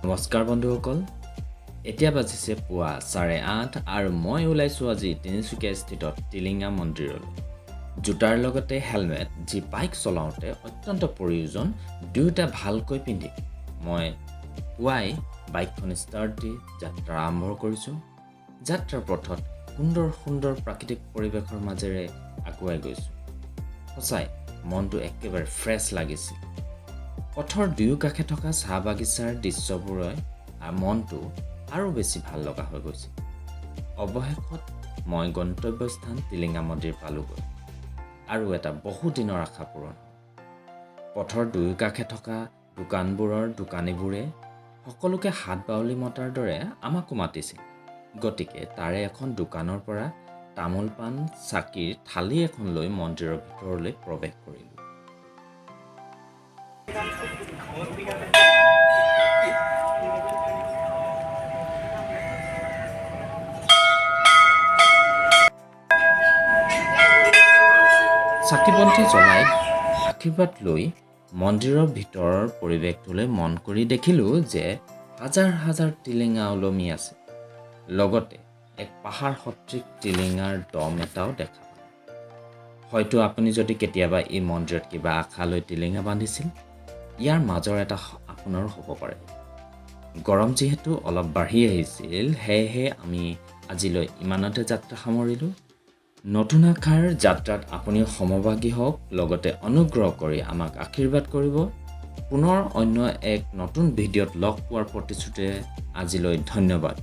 নমস্কাৰ বন্ধুসকল, এতিয়া বাজিছে পুৱা 8:30 আৰু মই ওলাইছোঁ আজি তিনিচুকীয়াস্থিত টিলিঙা মন্দিৰলৈ। জোতাৰ লগতে হেলমেট, যি বাইক চলাওঁতে অত্যন্ত প্ৰয়োজন, দুয়োটা ভালকৈ পিন্ধি মই পুৱাই বাইকখন ষ্টাৰ্ট দি যাত্ৰা আৰম্ভ কৰিছোঁ। যাত্ৰাৰ পথত সুন্দৰ সুন্দৰ প্ৰাকৃতিক পৰিৱেশৰ মাজেৰে আগুৱাই গৈছোঁ। সঁচাই মনটো একেবাৰে ফ্ৰেছ লাগিছিল। পথৰ দুয়োকাষে থকা চাহ বাগিচাৰ দৃশ্যবোৰে মনটো আৰু বেছি ভাল লগা হৈ গৈছে। অৱশেষত মই গন্তব্যস্থান টিলিঙা মন্দিৰ পালোগৈ আৰু এটা বহুদিনৰ আশা পূৰণ হ'ল। পথৰ দুয়োকাষে থকা দোকানবোৰৰ দোকানীবোৰে সকলোকে হাত বাউলি মতাৰ দৰে আমাকো মাতিছিল। গতিকে তাৰে এখন দোকানৰ পৰা তামোল পাণ চাকিৰ থালি এখন লৈ মন্দিৰৰ ভিতৰলৈ প্ৰৱেশ কৰিলোঁ। চাকি বন্তি জ্বলাই আশীৰ্বাদ লৈ মন্দিৰৰ ভিতৰৰ পৰিৱেশটোলৈ মন কৰি দেখিলোঁ যে হাজাৰ হাজাৰ টিলিঙা ওলমি আছে, লগতে এক পাহাৰ সদৃশ টিলিঙাৰ দম এটাও দেখা পালোঁ। হয়তো আপুনি যদি কেতিয়াবা এই মন্দিৰত কিবা আশা লৈ টিলিঙা বান্ধিছিল, ইয়াৰ মাজৰ এটা আপোনাৰো হ'ব পাৰে। গৰম যিহেতু অলপ বাঢ়ি আহিছিল, সেয়েহে আমি আজিলৈ ইমানতে যাত্ৰা সামৰিলোঁ। নতুন আশাৰ যাত্ৰাত আপুনিও সমভাগী হওক, লগতে অনুগ্ৰহ কৰি আমাক আশীৰ্বাদ কৰিব। পুনৰ অন্য এক নতুন ভিডিঅ'ত লগ পোৱাৰ প্ৰতিশ্ৰুতিৰে আজিলৈ ধন্যবাদ।